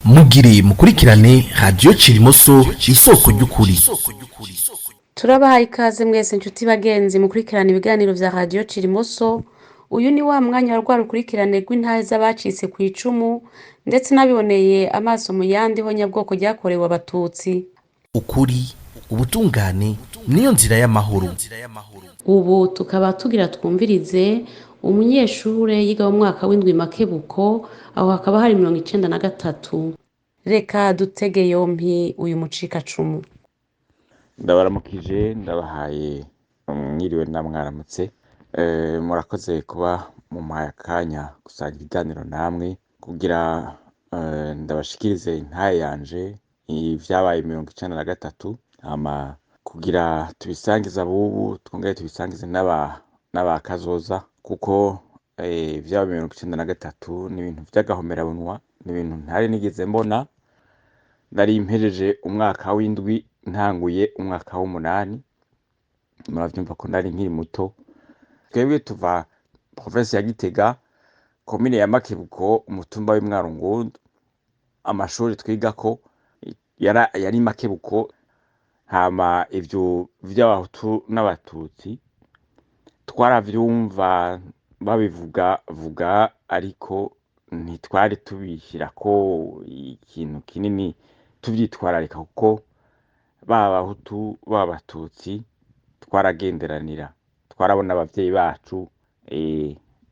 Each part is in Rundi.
Mugire mukurikirane Radiyo Cirimoso, isoko ry'ukuri. Turabahaye ikaze mwese nshuti bagenzi mukurikirana ibiganiro vya Radiyo Cirimoso. Uyu ni wa mwanya wa rwa rukurikirane rw'intahe z'abacitse ku icumu ndetse n'abiboneye amaso mu yandi honyabwoko ryakorewe Abatutsi. Ukuri, ubutungane niyo nzira y'amahoro. Ubu tukaba tugira twumvirize umunyeshure yiga mu mwaka w'indwi Makebuko, aho hakaba hari 93. Reka dutege yompi uyu mucikacumu. Ndabaramukije, ndabahaye mwiriwe na mwaramutse. Murakoze kuba mumpaye akanya gusangira ibiganiro namwe kugira ndabashikirize intahe yanje ivyabaye 93, hama kugira tubisangize abubu, twongere tubisangize n'abakazoza, kuko ivyabaye 93 ni ibintu vy'agahomerabunwa, ni ibintu ntari nigeze mbona. Nari mpejeje umwaka w'indwi, ntanguye umwaka w'umunani, muravyumva ko nari nkiri muto. Twebwe tuva provinsi ya Gitega, komine ya Makebuko, umutumba w'Imwarungundu. Amashuri twigako yari Makebuko. Hama ivyo vy'Abahutu n'Abatutsi twaravyumva babivuga vuga, ariko ntitwari tubishyirako ikintu kinini tuvyitwararika, kuko baba Abahutu baba Abatutsi twaragenderanira, twarabona abavyeyi bacu,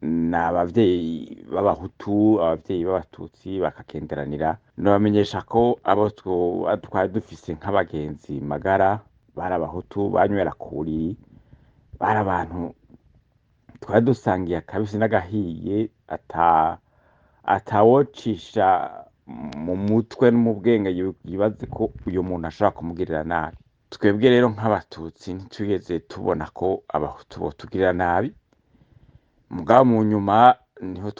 ni abavyeyi b'Abahutu, abavyeyi b'Abatutsi bakagenderanira. Nobamenyesha ko abo twari dufise nk'abagenzi magara bari Abahutu, banywera ku buriri, bari abantu twari dusangiye akabisi n'agahiye, atawocisha mu mutwe no mu bwenge yibaze ko uyu muntu ashobora kumugirira nabi. Twebwe rero nk'Abatutsi ntitwigeze tubona ko Abahutu botugirira nabi, mugabo mu nyuma niho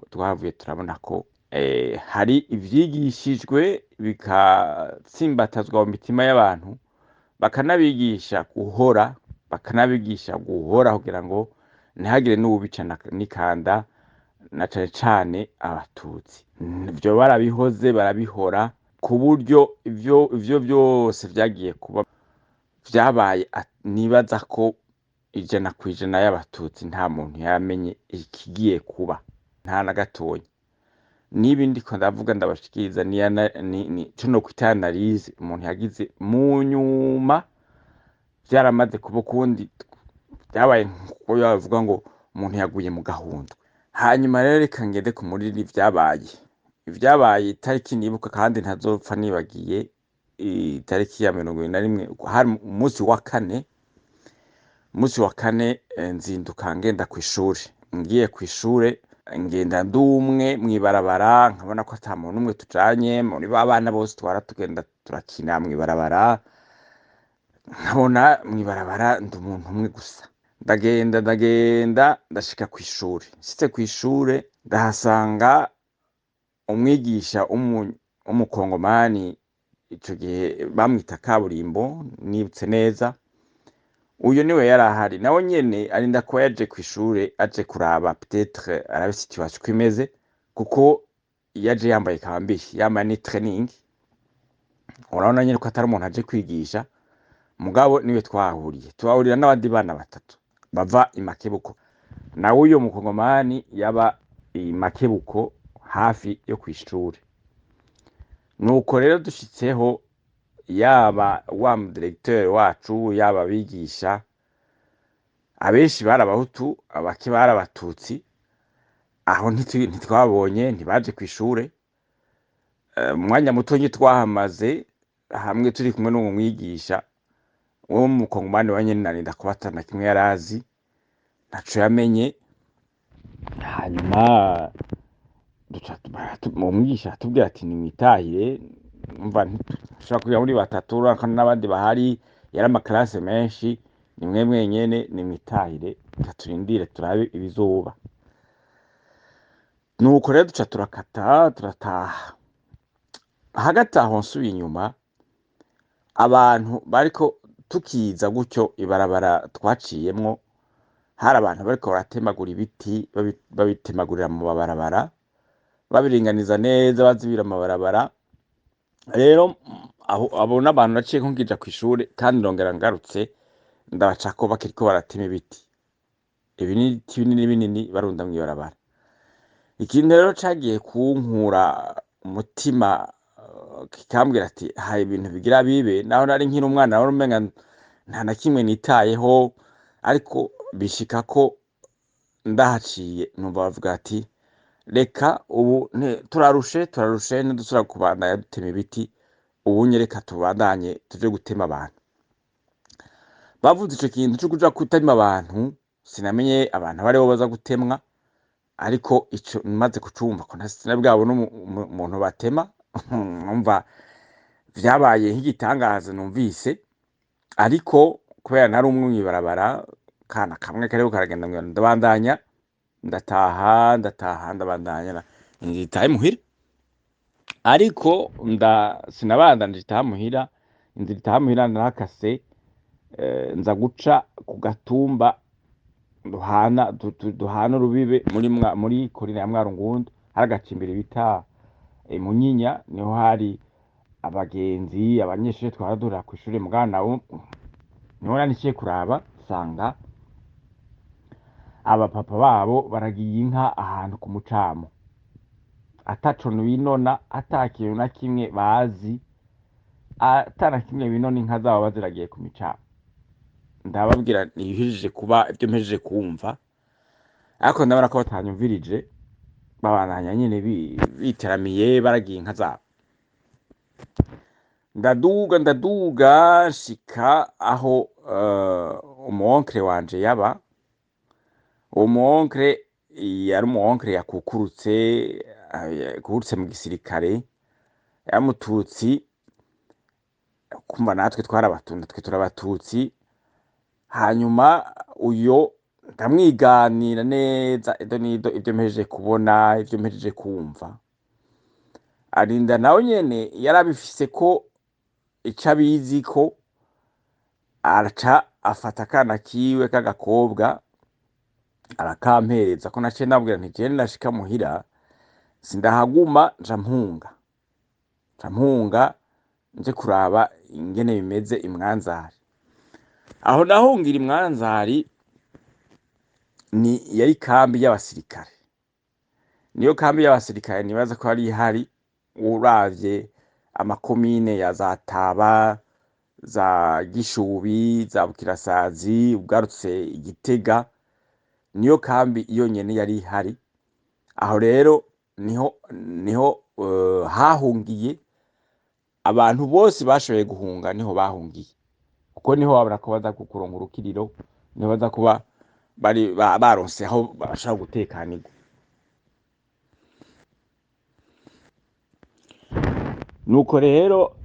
twavuye turabona ko hari ivyigishijwe bigatsimbatazwa mu mitima y'abantu, bakanabigisha guhora, bakanabigisha guhora kugira ngo ntihagire n'uwubica n'ikanda, na cane cane Abatutsi. Ivyo barabihoze, barabihora, ku buryo ivyo vyose vyagiye kuba vyabaye, nibaza ko 100% y'Abatutsi nta muntu yamenye ikigiye kuba, nta na gatoya. Nibi ndiko ndavuga ndabashikiriza ni ico nokwita analyse umuntu yagize mu nyuma, vyaramaze kuba ukundi, vyabaye nkuko bavuga ngo umuntu yaguye mu gahundwe. Hanyuma rero reka ngende ku muriri ivyabaye. Ivyabaye itariki nibuka kandi ntazopfa nibagiye, itariki ya 21, hari umunsi wa kane. Umunsi wa kane nzinduka ngenda kw'ishure. Ngiye kw'ishure ngenda ndumwe mw'ibarabara, nkabona ko ata muntu n'umwe tujanye muri ba bana bose twara tugenda turakina mw'ibarabara, nkabona mw'ibarabara ndi umuntu umwe gusa. Ndagenda, ndagenda, ndashika kw'ishure. Nshitse kw'ishure ndahasanga umwigisha w'umukongomani, ico gihe bamwita Kaburimbo, nibutse neza. Uyo niwe yari ahari, nawe nyene arinda kuba yaje kw'ishure aje kuraba, peut-être arabe situation uko imeze, kuko yaje yambaye kambiri, yambaye ni training, urabona nyene ko atari umuntu aje kwigisha. Mugabo niwe twahuriye, tuhahurira n'abandi bana batatu bava i Makebuko. Nawe uyo mukongomani yaba i Makebuko hafi yo kw'ishure. Nuko rero dushitseho, yaba wa mudirecteur wacu, yaba abigisha, abenshi bari Abahutu, abake bari Abatutsi. Aho ntitwabonye, ntibaje kw'ishure. Umwanya mutonyi twahamaze hamwe turi kumwe n'uwo mwigisha wo mukongomani wa nyene, narinda kuba ata na kimwe yarazi, ntaco yamenye. Hanyuma umwigisha aratubwira ati: "Nimwitahire." Umva, ntidushobora kwiga muri batatu, urabona n'abandi bahari, yari amakarase menshi. "Nimwe mwenyene nimwitahire, reka turindire turabe ibizoba." Nuko rero duca turakata, turataha. Hagati aho nsubiye inyuma, abantu bariko tukiza gutyo, ibarabara twaciyemwo hari abantu bariko baratemagura ibiti, babitemagurira mu mabarabara, babiringaniza neza, bazibira amabarabara. Rero abo n'abantu naciye ko ngija kw'ishure, kandi ndongera ngarutse ndabacako bakiriko baratema ibiti, ibiti binini binini barunda mw'ibarabara. Ikintu rero cagiye kunkura umutima, kikambwira ati hari ibintu bigira bibe, naho nari nkiri umwana nabona umenga nta na kimwe nitayeho, ariko bishika ko ndahaciye numva bavuga ati reka ubu turarushe, turarushe, ntidusubira kubandanya dutema ibiti, ubu nye reka tubandanye tuje gutema abantu. Bavuze ico kintu co kuja gutema abantu, sinamenye abantu abaribo baza gutemwa, ariko ico maze kucumva ko sinabwabona umuntu batema, numva vyabaye nk'igitangaza numvise. Ariko kubera nari umwe mw'ibarabara, kana kamwe kariko karagenda mw'ibarabara, ndabandanya ndataha, ndataha, ndabandanya inzira itaha muhira. Ariko sinabandanije itaha muhira, inzira itaha muhira narakase, nza guca ku gatumba duhana urubibe muri korine ya Mwarungundu, hari agacimbiri bita Munyinya, niho hari abagenzi, abanyeshure twahora duhurira kw'ishure, mugabo nabo niho nari nciye kuraba nsanga abapapa babo baragiye inka ahantu ku mucamo, ataco binona, ata kintu na kimwe bazi, ata na kimwe binona, inka zabo baziragiye ku micamo. Ndababwira ntibihejeje kuba ivyo mpejeje kumva, ariko ndabona ko batanyumvirije, babandanya nyene biteramiye baragiye inka zabo. Ndaduga, ndaduga nshika aho umuonkre wanje yaba. Uwo muonkre yari umuonkre yakukurutse, yakukurutse mu gisirikare, yari umututsi, kumva natwe twarabatunda, twe turabatutsi. Hanyuma uyo ndamwiganira neza ido nido ivyo mpejeje kubona, ivyo mpejeje kumva. Arinda nawe nyene yarabifise ko ico abizi ko, araca afata akana kiwe k'agakobwa arakampereza, ko naciye ndamubwira nti jewe nashika muhira sindahaguma, nca mpunga, nca mpunga nje kuraba ingene bimeze imwanzari. Aho nahungira imwanzari ni yari kambi y'abasirikare, niyo kambi y'abasirikare nibaza ko yari ihari uravye amakomine ya za Taba, za Gishubi, za Bukirasazi, ugarutse Igitega, niyo kambi yonyene yari ihari. Aho rero niho hahungiye abantu bose bashoboye guhunga, niho bahungiye, kuko niho babona ko baza kuronka urukiriro, niho baza kuba bari baronse aho bashobora gutekanirwa. Nuko rero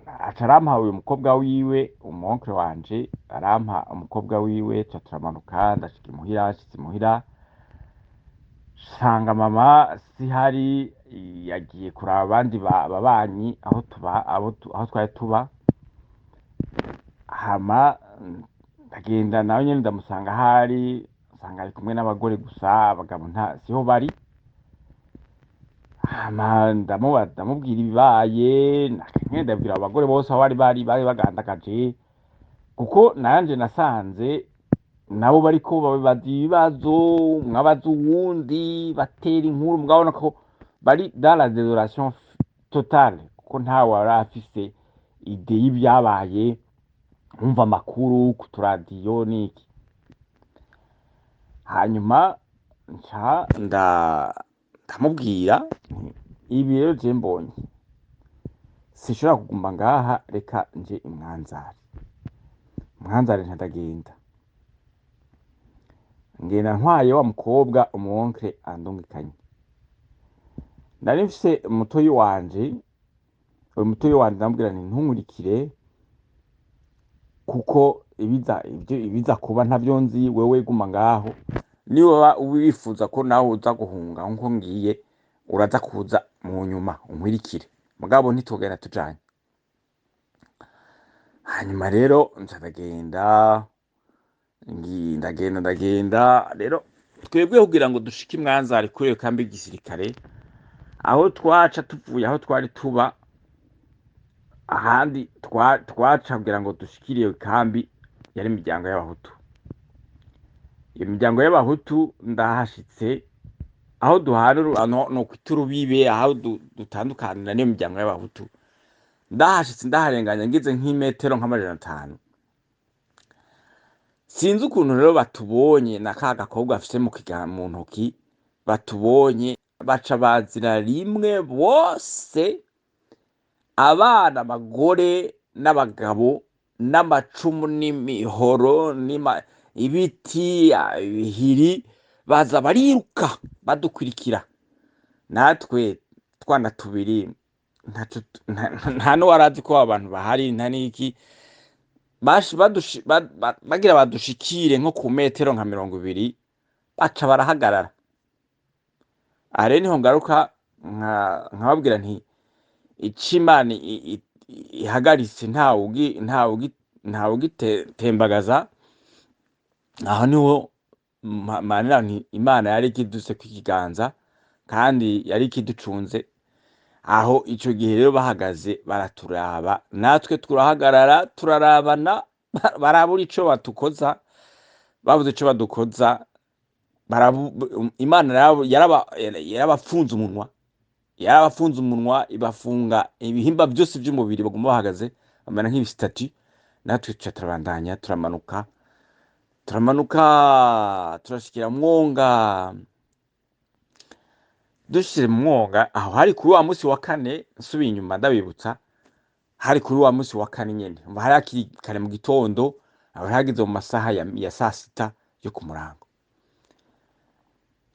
aca arampa uyu mukobwa wiwe, umuonkre wanje arampa umukobwa wiwe, tuca turamanuka, ndashika imuhira, nshitse imuhira nsanga mama sihari, yagiye kuraba abandi babanyi aho tuba, aho twari tuba. Hama ndagenda nawe nyene ndamusanga ahari, nsanga ari kumwe n'abagore gusa, abagabo nta siho bari. Hama ndamubwira ibibaye, nyene ndabwira abo bagore bose aho bari bari bagandagaje, kuko nanje nasanze nabo bariko babaza ibibazo, umwe abaza uwundi, batera inkuru, mugabo ko bari dans la désolation totale, kuko ntawe wari afise ide y'ivyabaye, wumva amakuru ku turadiyo n'iki. Hanyuma nca ndamubwira ibi rero je mbonye sinshobora kuguma ngaha, reka nje imwanzari. Mwanzari nca ndagenda, ngenda ntwaye wa mukobwa umuonkre andungikanye. Nari mfise mutoyi wanje, uyu mutoyi wanje ndamubwira nti ntunkurikire, kuko ibiza kuba ntavyo nzi, wewe guma ngaho, niba wifuza ko nawe uza guhunga nkuko ngiye, uraza kuza mu nyuma unkurikire, mugabo ntitwogenda tujanye. Hanyuma rero nca ndagenda, ndagenda, ndagenda. Rero twebwe kugira ngo dushike imwanzari kuri iyo kambi y'igisirikare, Aho twaca tuvuye aho twari tuba, ahandi twaca kugira ngo dushikire iyo kambi yari imiryango y'abahutu. Iyo miryango y'abahutu ndahashitse aho duhana no kwita urubibe, aho dutandukanira n'iyo miryango y'abahutu. Ndahashitse ndaharenganya ngize nk'imetero nk'500. Sinzi ukuntu rero batubonye na ka gakobwa afise mu ntoki, batubonye baca bazira rimwe bose, abana, abagore n'abagabo, n'amacumu n'imihoro, ibiti, ibihiri, baza bariruka badukurikira. Natwe twana tubiri nta n'uwarazi ko abantu bahari, nta n'iki. Bagira badushikire nko ku metero nka 20, baca barahagarara. Aha rero niho ngaruka nkababwira nti ico Imana ihagaritse ntawugitembagaza. Aho niho manira nti Imana yari ikiduseko ikiganza kandi yari ikiducunze. Aho ico gihe rero bahagaze baraturaba, natwe turahagarara turarabana, barabura ico batukoza, babuze ico badukoza. Imana yarabafunze umunwa, yarabafunze umunwa, ibafunga ibihimba byose by'umubiri, baguma bahagaze bamera nk'ibisitati. Natwe tuca turabandanya, turamanuka, turamanuka, turashikira mwonga. Dushire mwonga aho hari kuri wa musi wa kane. Nsubiye inyuma ndabibutsa, hari kuri wa musi wa kane nyene, umva hari hakiri kare mu gitondo, aho hageze mu masaha ya saa sita yo ku murango.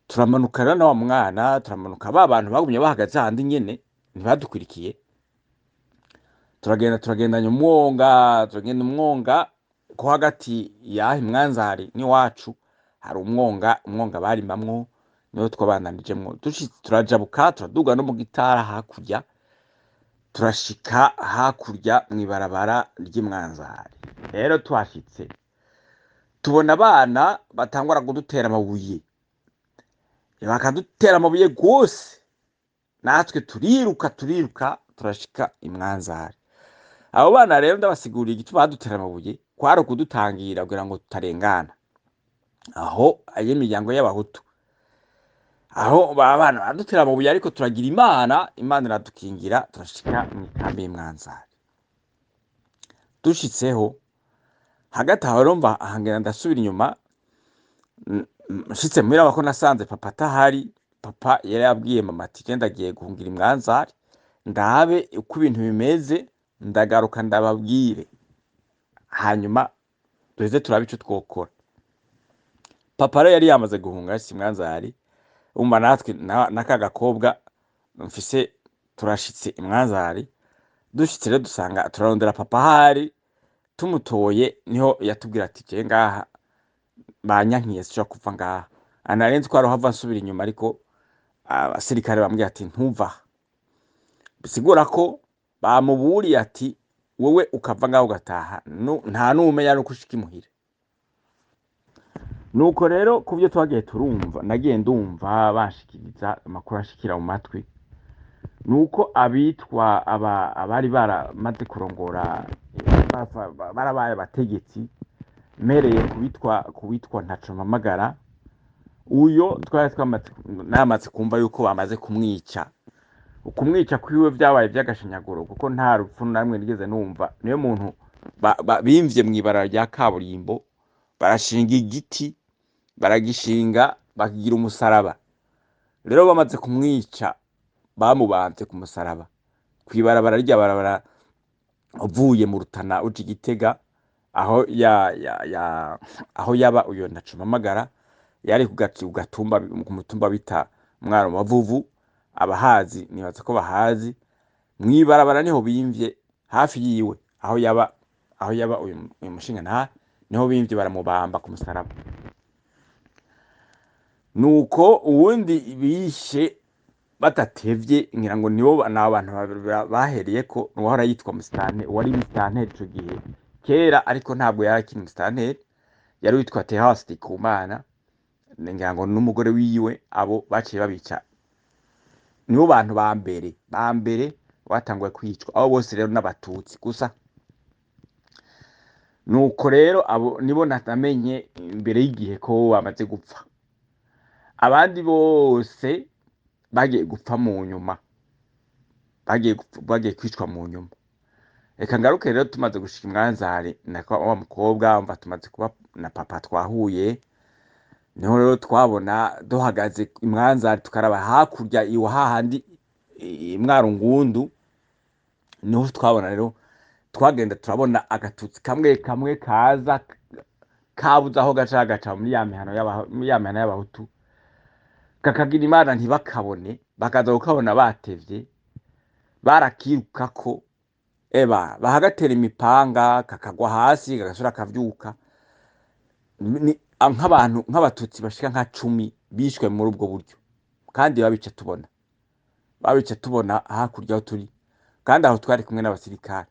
Turamanuka rero na wa mwana, turamanuka, ba bantu bagumye bahagaze handi nyene ntibadukurikiye. Turagenda, turagendanya umwonga, turagenda umwonga ko hagati yaha imwanzari n'iwacu hari umwonga, umwonga barimamwo niwo twabandanijemwo. Dushitse turajabuka, turaduga no mu gitara hakurya, turashika hakurya mw'ibarabara ry'imwanzari. Rero tuhashitse tubona abana batangura kudutera amabuye, bakadutera amabuye gose, natwe turiruka, turiruka, turashika imwanzari. Abo bana rero ndabasiguriye igituma badutera amabuye, kwari ukudutangira kugira ngo tutarengana aho ayo miryango y'abahutu. Aho ba bana badutera amabuye, ariko turagira Imana, Imana iradukingira, turashika mw'ikambi y'imwanzari. Dushitseho hagati aho rero mva ahangena ndasubira inyuma, nshitse muhira ko nasanze papa atahari. Papa yari yabwiye mama ati genda agiye guhungira imwanzari, ndabe uko ibintu bimeze, ndagaruka ndababwire, hanyuma duheze turabe ico twokora. Papa rero yari yamaze guhunga ashitse imwanzari. Umva natwe n'aka gakobwa mfise turashitse imwanzari. Dushitse rero dusanga turarondera papa ahari, tumutoye niho yatubwira ati je ngaha banyankiye sinshobora kuva ngaha. Anarenze ko arohava nsubira inyuma, ariko abasirikare bambwira ati ntuva. Bisigura ko bamuburiye ati wewe ukava ngaho ugataha nta n'umenya nuko ushika imuhira. Nuko rero kubyo twagiye turumva, nagiye ndumva bashikiriza amakuru ashikira mu matwi, nuko abitwa abari baramaze kurongora barabaye abategetsi, mpereye kubitwa Ntaco Mpamagara, uyo twari namaze kumva yuko bamaze kumwica. Ukumwica kwiwe vyabaye vy'agashinyaguro, kuko nta rupfu namwe nigeze numva. Niyo muntu bimvye mw'ibarabara rya kaburimbo, barashinga igiti, baragishinga bakigira umusaraba. Rero bamaze kumwica bamubamvye ku musaraba kw'ibarabara rya barabara uvuye mu Rutana uja Igitega, aho ya aho yaba uyo Ntaco Mpamagara yari ku gatumba, ku mutumba bita Mwaro Mavuvu. Abahazi nibaza ko bahazi, mw'ibarabara niho bimvye hafi yiwe aho yaba uyu mushinga nta niho bimvye baramubamba ku musaraba. Nuko uwundi bishe batatevye, ngira ngo nibo ni abantu bahereye ko uwahora yitwa Musitanteri, uwari Musitanteri ico gihe kera, ariko ntabwo yari akiri Musitanteri, yari witwa Terence Ndikumana, ngira ngo n'umugore wiwe, abo baciye babica Nibo bantu ba mbere batanguye kwicwa. Abo bose rero n'Abatutsi gusa. Nuko rero abo nibo namenye imbere y'igihe ko bamaze gupfa. Abandi bose bagiye gupfa mu nyuma, bagiye kwicwa mu nyuma. Reka ngaruke rero, tumaze gushika imwanzare na wa mukobwa, umva, tumaze kuba na papa twahuye, niho rero twabona duhagaze imwanzare, tukaraba hakurya iwa hahandi imwarungundu, niho twabona rero, twagenda turabona Agatutsi kamwe kamwe kaza kabuze aho gaca, gaca muri ya mihana y'Abahutu, kakagira Imana ntibakabone, bakaza kukabona batevye, barakirukako, eba bahagatera imipanga kakagwa hasi, kagasubira kavyuka. Nk'abantu nk'Abatutsi bashika nka 10 bishwe muri ubwo buryo, kandi babica tubona hakurya aho turi, kandi aho twari kumwe n'abasirikare.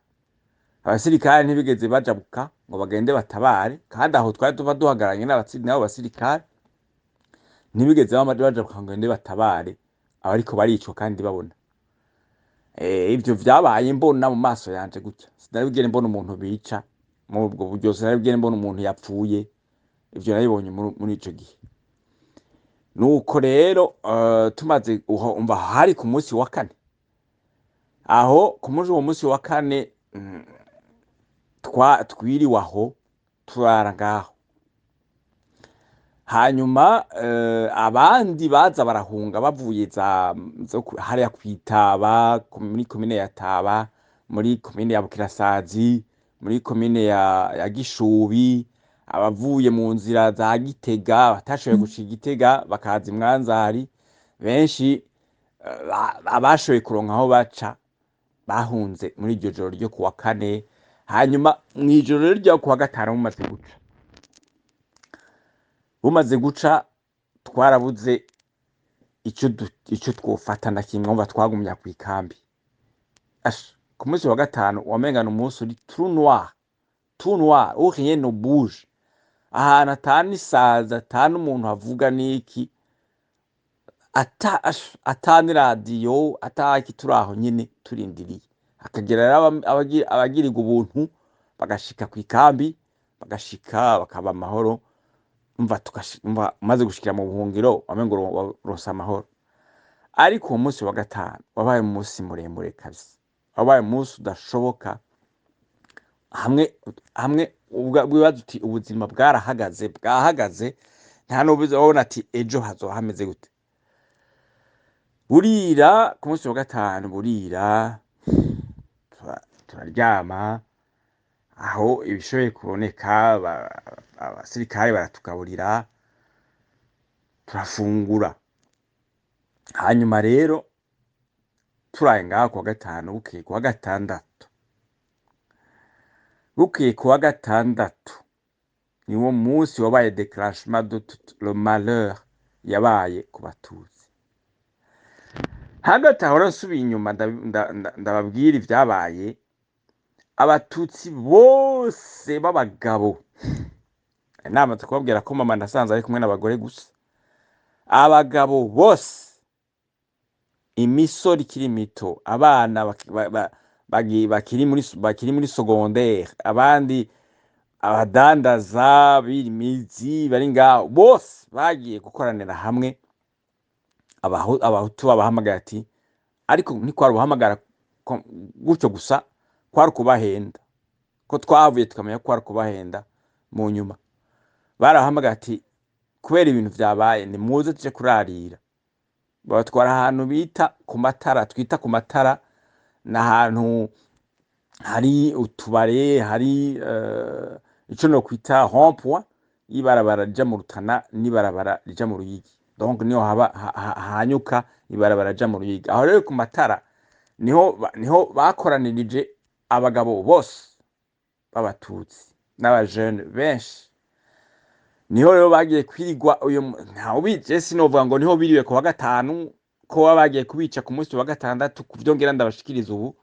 Abasirikare ntibigeze bajabuka ngo bagende batabare, kandi aho twari tuba duhagararanye n'abo basirikare, ntibigeze bajabuka ngo bagende batabare abariko baricwa kandi babona. Ivyo vyabaye mbona mu maso yanje gutya. Sinaribwigere mbona umuntu bica muri ubwo buryo, sinaribwigere mbona umuntu yapfuye. Ivyo nabibonye muri ico gihe. Nuko rero tumaze umva, hari ku munsi wa kane. Aho ku munsi, uwo munsi wa kane, twiriwe aho, turara ngaho. Hanyuma abandi baza barahunga bavuye za zo hariya kwitaba muri komine ya Taba, muri komine ya Bukirasazi, muri komine ya Gishubi, abavuye mu nzira za Gitega batashoboye gushika Igitega bakaza imwanzari benshi, abashoboye kuronka aho baca bahunze muri iryo joro ryo kuwa kane. Hanyuma mw'ijoro rero ryo kuwa gatanu bumaze guca, twarabuze ico twofata na kimwe. Umva, twagumya kw'ikambi. Asha, ku munsi wa gatanu wamenga ni umunsi uri tout noir, tout noir, où rien ne bouge, ahantu ata n'isazi, ata n'umuntu avuga n'iki, ata ata n'iradiyo, ata iki, turi aho nyene turindiriye. Hakagera rero abagirirwa ubuntu bagashika kw'ikambi, bagashika bakaba amahoro. Umva, umva, umaze gushikira mu buhungiro wamengo uronse amahoro. Ariko uwo munsi wa gatanu wabaye umunsi muremure kabisa, wabaye umunsi udashoboka, hamwe hamwe wibaza uti ubuzima bwarahagaze, bwahagaze, nta n'ubuze wabona ati ejo hazoba hameze gute. Burira ku munsi wa gatanu, burira, turaryama aho ibishoboye kuboneka, abasirikare baratugaburira, turafungura. Hanyuma rero turaye ngaho kuwa gatanu, bukeye kuwa gatandatu niwo munsi wabaye déclenchement de tout le malheur yabaye ku Batutsi. Hagati aho rero, nsubiye inyuma ndababwira ivyabaye. Abatutsi bose b'abagabo, namaze kubabwira ko mama nasanze ari kumwe n'abagore gusa, abagabo bose, imisore ikiri mito, abana bakiri muri secondaire, abandi abadandaza b'imizi bari ngaho, bose bagiye gukoranira hamwe. Abahutu babahamagaye ati, ariko ntikwari ubuhamagara gutyo gusa, kwari ukubahenda, ko twavuye tukamenya ko kwari ukubahenda mu nyuma. Barabahamagaye ati kubera ibintu vyabaye, nimuze tuje kurarira. Babatwara ahantu bita ku matara, twita ku matara, ni ahantu hari utubare, hari ico nokwita rond-point y'ibarabara rija mu Rutana n'ibarabara rija mu Ruyigi. Donc niho haba hanyuka ibarabara rija mu Ruyigi. Aho rero ku matara niho bakoranirije abagabo bose b'Abatutsi n'abajene benshi. Niho rero bagiye kwirigwa uyu ntawubizi, sinovuga ngo niho biriwe ku wa gatanu, ko baba bagiye kubica ku munsi wa gatandatu. Kuvyo ngira ndabashikiriza ubu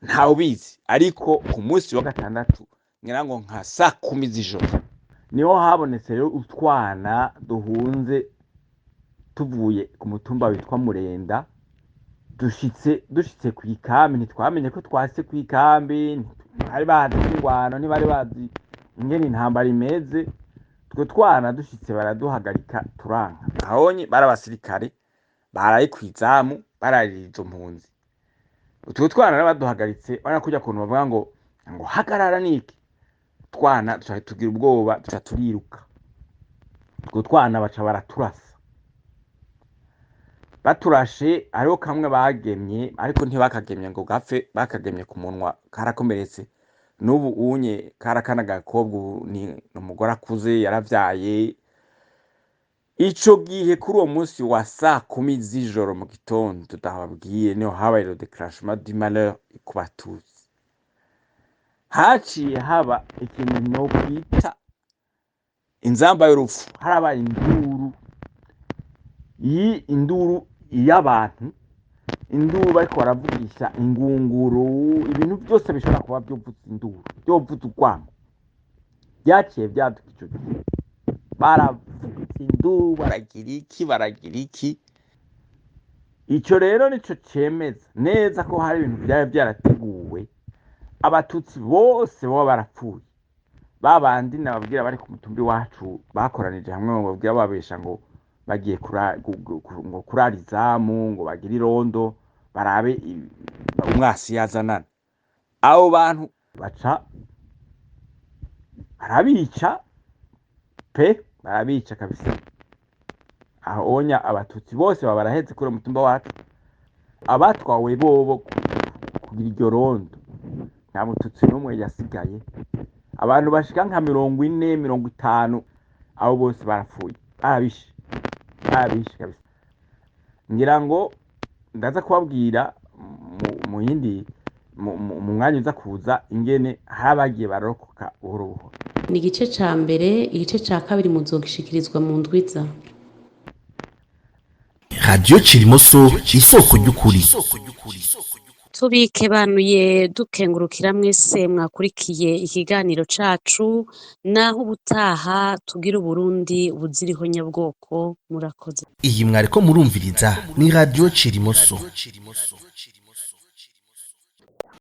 ntawubizi, ariko ku munsi wa gatandatu, ngira ngo nka saa 10 z'ijoro, niho habonetse rero utwana duhunze tuvuye ku mutumba witwa Murenda. Dushitse ku ikambi, ntitwamenye ko twase ku ikambi. Ntibari bazi ingwano, ntibari bazi ingene intambara imeze. Twe twana dushitse baraduhagarika, turanka. Ahonye bari abasirikare baraye kw'izamu, bararira izo mpunzi. Utwo twana rero baduhagaritse, urabona kurya kuntu bavuga ngo hagarara niki, twana duca tugira ubwoba, duca turiruka. Utwo twana baca baraturasa. Baturashe, hariho kamwe bagemye, ariko ntibakagemye ngo gapfe, bakagemye ku munwa, karakomeretse. N'ubu unye karakana gakobwa, ubu ni umugore akuze, yaravyaye. Ico gihe kuri uwo munsi wa saa 10 z'ijoro mu gitondo ndababwiye, niho habaye le déclenchement du malheur ku Batutsi. Haciye haba ikintu nokwita inzamba y'urupfu. Harabaye induru, iyi induru y'abantu, induru bariko baravugisha ingunguru, ibintu byose bishobora kuba vyovuza induru, vyovuza urwango, vyaciye vyaduka ico gihe. Baravuza induru, baragira iki, baragira iki. Ico rero nico cemeza neza ko hari ibintu vyari vyarateguwe. Abatutsi bose boba barapfuye, babandi nababwira bari ku mutumbi wacu, bakoranije hamwe ngo babwira, babesha ngo bagiye ngo kurara izamu, ngo bagire irondo, barabe umwasi yazanana. Abo bantu baca barabica pe, barabica kabisa. Aho onya Abatutsi bose baba baraheze kuri uwo mutumba wacu. Abatwawe bobo kugira iryo rondo, nta Mututsi n'umwe yasigaye. Abantu bashika nka 40, 50, abo bose barapfuye, barabishe, barabishe kabisa. Ngira ngo ndaza kubabwira mu yindi mu mwanya uza kuza ingene hari abagiye barokoka buhoro buhoro. Ni igice ca mbere. Igice ca kabiri muzogishikirizwa mu ndwiza. Radiyo Cirimoso, isoko ry'ukuri. Tubikebanuye, dukengurukira mwese mwakurikiye ikiganiro cacu. Naho ubutaha, tugira Uburundi buziriho nyabwoko. Murakoze. Iyi mwariko murumviriza ni Radiyo Cirimoso.